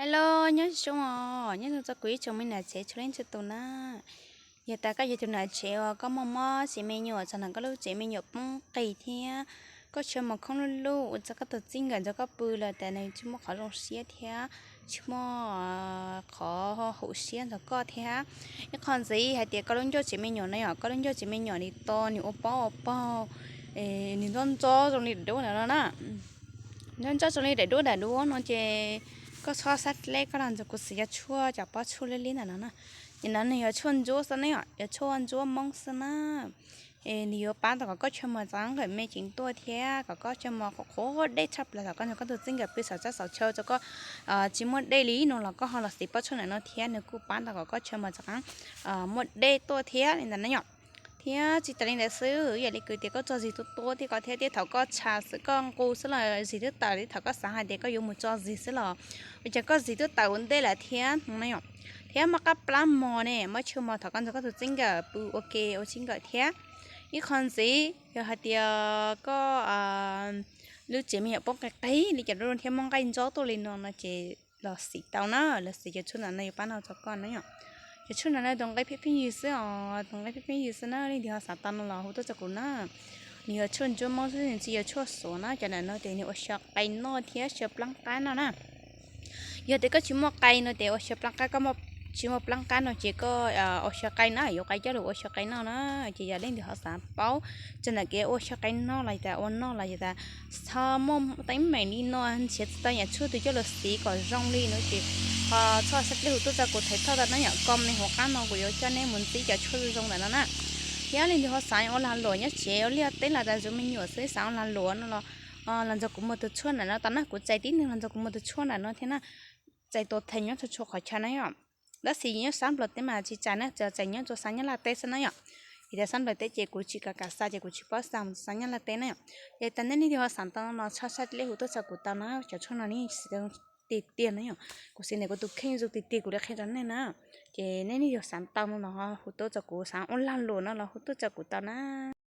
Hello, nyob zoo os, nyob zoo txog kuv ib tsoom me nam tsev txhua leej txhua tus na. Yog tas koj yog tus nam tsev uas koj muaj mob tsev me nyuam txog ntawm koj lub tsev me nyuam poob qis thiab koj tshua muag khoob lub lub ua rau koj tus txij nkawm nrog koj pw los tas nws tsis muaj qhov zoo siab thiab tsis muaj qhov haum siab nrog koj thiab. Ib qho ntxiv hais tias koj lub ncauj tsev me nyuam na yom, koj lub ncauj tsev me nyuam nws to nws ua pob ua paug, nws ntxob ntxob zoo li daim duab ntawm no na. Ntxob ntxob zoo li daim duab daim duab no ces koj txhob xav dleb, koj los nrog kuv xav yog tshuaj cov pob tshuaj liab liab ntawm no na. Ces no nws yog tshuaj ntsuab xwb na yom, yog tshuaj ntsuab Hmoob xwb na. Es nws yuav pab tau kom koj tshua muag txoj nkawm me ceev tuaj thiab kom koj tshua muag qhuav qhuav dej tshaj plaws thaum koj nrog koj tus txij nkawm pw saum tsab saum chaw rau koj tsis muaj dej li no los koj ho los xav pob tshuaj ntawm no thiab nws kuj pab tau kom koj tshua muag txoj qab muaj dej tuaj thiab li ntawd na yom. Thiab tsis tas li ntawd xwb, yam li kwv tias koj tso zis tuaj tuaj thiab koj thiab, thiab thaum koj tsham xwb koj nqus xwb los zis twb tawm li, thaum koj xav hais tias koj yuav mus tso zis xwb los ua cas koj zis twb tawm ua ntej lawm thiab no na yom. Thiab muaj qab plab mos ne, muab tshua mos thaum koj nrog koj tus txij nkawm pw ua ke ua txij nkawm thiab. Ib qho ntxiv yog hais tias koj lub tsev me nyuam poob qis qis li cas thiab muaj nqaij ntsob tuaj li no no ces los xav tau na, los xav cov tshuaj ntawm no yuav pab no rau koj na yom. Cov tshuaj ntawm no tus nqaij pheej pheej yig xwb os, tus nqaij pheej pheej yig xwb na, leej twg ho xav tau no los hu tuaj rau kuv na. Nws yog tshuaj ntsuab Hmoob xwb, nws tsis yog tshuaj xuav na, cov ntawm no ces nws ua xyaw qai noj thiab xyaw plaub qab noj na. Yog tias koj tsis muaj qai no ces ua xyaw plaub qab, koj tsis muaj plaub qab no ces koj ua xyaw qai na, yuav qai coj los ua xyaw qai noj na. Ces yog leej twg ho xav paub txog ntawm kev ua xyaw qai noj los yog tias ua noj los yog tias ho muaj teeb meem li no nrhiav tsis tau yam tshuaj twg coj los siv kom zoo li no ces ho txhob xav dleb, hu tuaj rau kuv thaiv thoj tau na yom. Comment hauv qab no kuv yuav coj nej mus ntsib cov tshuaj zoo zoo ntawm no na. Thiab leej twg ho xav ua lag luam nyob tsev ua liaj teb los tas zuv me nyuam xwb xav ua lag luam no los los nrog kuv muag tus tshuaj ntawm no tau na, kuv txais tib neeg los nrog kuv muag tus tshuaj ntawm no thiab na. Txais tua theem nyob txhua txhua qhov chaw na yom. Tab sis nyob sab Nplog teb mas tsis txais na, txais nyob rau xab Nyab Laj teb xwb na yom. Vim tias sab Nplog teb ces kuv tsis kam kam xa ces kuv tsis paub xa mus xab Nyab Laj teb na yom. Ces tas nej leej twg ho xav tau no los txhob xav dleb, hu tuaj rau kuv tau na, cov tshuaj no nej siv tiag tiag na yom. Kuv siv ntawm kuv tus kheej zoo tiag tiag kuv li qhia rau nej na. Ces nej leej twg xav tau no los hu tuaj rau kuv, xav ua lag luam no los hu tuaj rau kuv tau na.